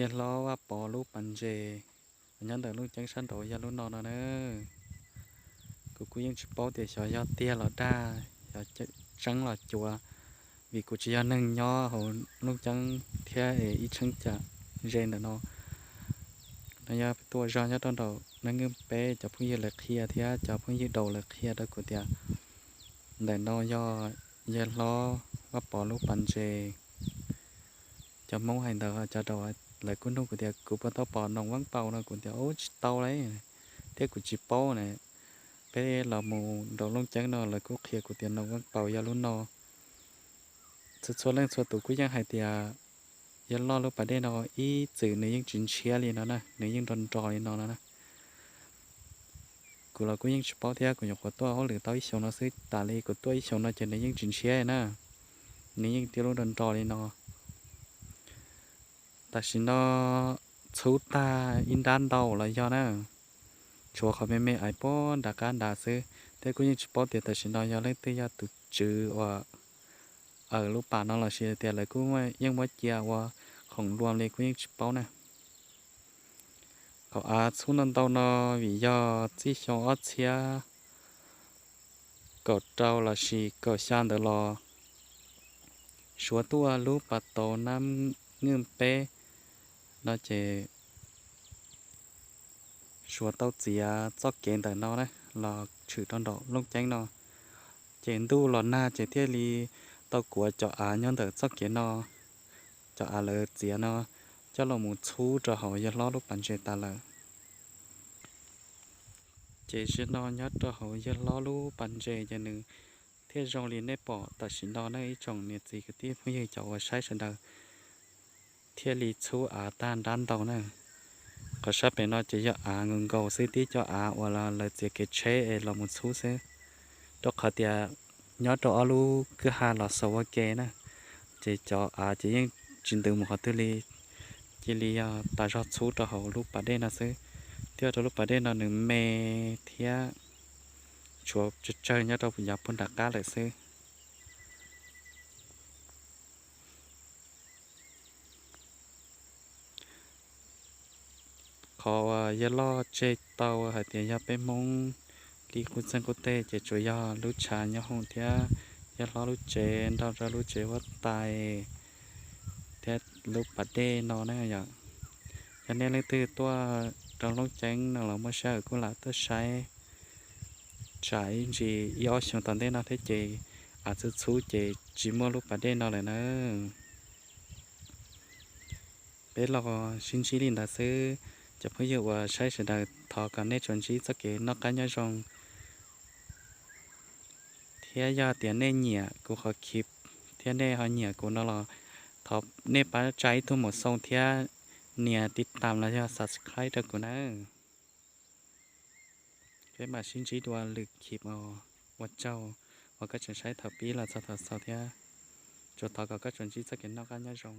Yawg hlob Vaj Pov lub pas ntses nyob ntawm Looj Ceeb sab nraud yog lub no no na. Kuv kuj yeej tsis paub tias xyov yog tiag los dag, xyov tseeb los cuav, vim kuv tsis yog neeg nyob hauv Looj Ceeb thiab es ib cheeb tsam ze ntawm no. No yog tuaj zog nyob rau nraum Nab Nwj peb, cov phooj ywg lawv qhia thiab cov phooj ywg daus lawv qhia rau kuv tias ntawm no yog yawg hlob Vaj Pov lub pas ntses. Cov Hmoob hais ntawd, cov daus lawv kuj nug kuv tias kuv puas tau pom Noom Vaj Paus no, kuv tias ub tsis tau li, thiab kuv tsis paub na. Peb los mus nraum Looj Ceeb no lawv kuj qhia kuv tias Noom Vaj Paus yog lub no. Txhua txhua leej txhua tus kuj yeej hais tias yawg loj lub pas dej no ib txwm nws yeej tsis ntshiab li no na, nws yeej nro nro li no no na. Kuv los kuj yeej tsis paub thiab, kuv nyuam qhuav tuaj hauj lwm tau ib xyoos no xwb, tas li kuv tuaj ib xyoos no ces nws yeej tsis ntshiab na, nws yeej tib lub nro nro li no. Tam sim no txhub tag ib nrab ntau los yog na, tshuav qhov me me aiv puag nram qab nrad xwb, thiab kuj yeej tsis paub tias tam sim no yog leej twg yog tus tswv uas aws lub pas no los sis tias lawv kuj yeej muab cia ua khoom luam li kuj yeej tsis paub na. Qhov av txhub ntau ntau no vim yog txij xyoo ob txhiab kaum rau los sis kaum xya ntawd los Suav tuaj lub pas tau Nab Nwj peb no ces Suav tau txiav txoj kev ntawm no na los tshwm rau nraum Looj Ceeb no, ces ntuj los nag ces thiaj li tau kuav cov av nyob ntawm txoj kev no, cov av lawv txiav no coj los mus txhub rau hauv yawg hlob lub pas ntses tas lawm. Ces zaum no nyob rau hauv yawg hlob lub pas ntses ces nws thiaj zoo li nej pom tam sim no na ib tsoom niam txiv kwv tij phooj ywg cov uas saib sawv daws, thiaj li txhub av tag nrab ntau na. Qhov sab pem no ces yog av nkaus nkaus xwb, tib co av uas lawv txiav kev tsheb es los mus txhub xwb, rau qhov tias nyob rau ob lub kwj ha los xaus ua ke na, ces cov av ces yeej tsis ntws mus qhov twg li, cia li yog tas zog txhub rau hauv lub pas dej no xwb. Thiab rau lub pas dej no nws me thiab tshuav tsawg tsawg nyob rau yav puag nram qab lawm xwb. Qhov uas yawg loj tseg tau hais tias yog peb Hmoob li qub txeeg qub teg ces tsuas yog lub tshav nyob hoom thiab yawg hlob lub tsev nrog rau lub tsev huab tais thiab lub pas dej no na yom. Yog nej leej twg tuaj rau Looj Ceeb no los muaj sij hawm kuj lam tuaj saib, tsam ib ntsis ib ob xyoos tom ntej no thiab ces av txhub txhub ces tsis muaj lub pas dej no lawm na. Peb los sib ntsib li ntawd xwb, cov phooj ywg uas saib sawv daws thov kom nej tsuas ntsib txoj kev noj qab nyob zoo. Thiab yog tias nej nyiam kuv qhov clip thiab nej ho nyiam kuv no los thov nej pab tsa ib tug mus xoo thiab nias tiv tam los yog subscribe rau kuv nawb. Peb mam sib ntsib dua lwm clip os. Ua tsaug uas koj tseem saib thaum pib los txog thaum xaus thiab tsuas thov kom koj tsuas ntsib txoj kev noj qab nyob zoo.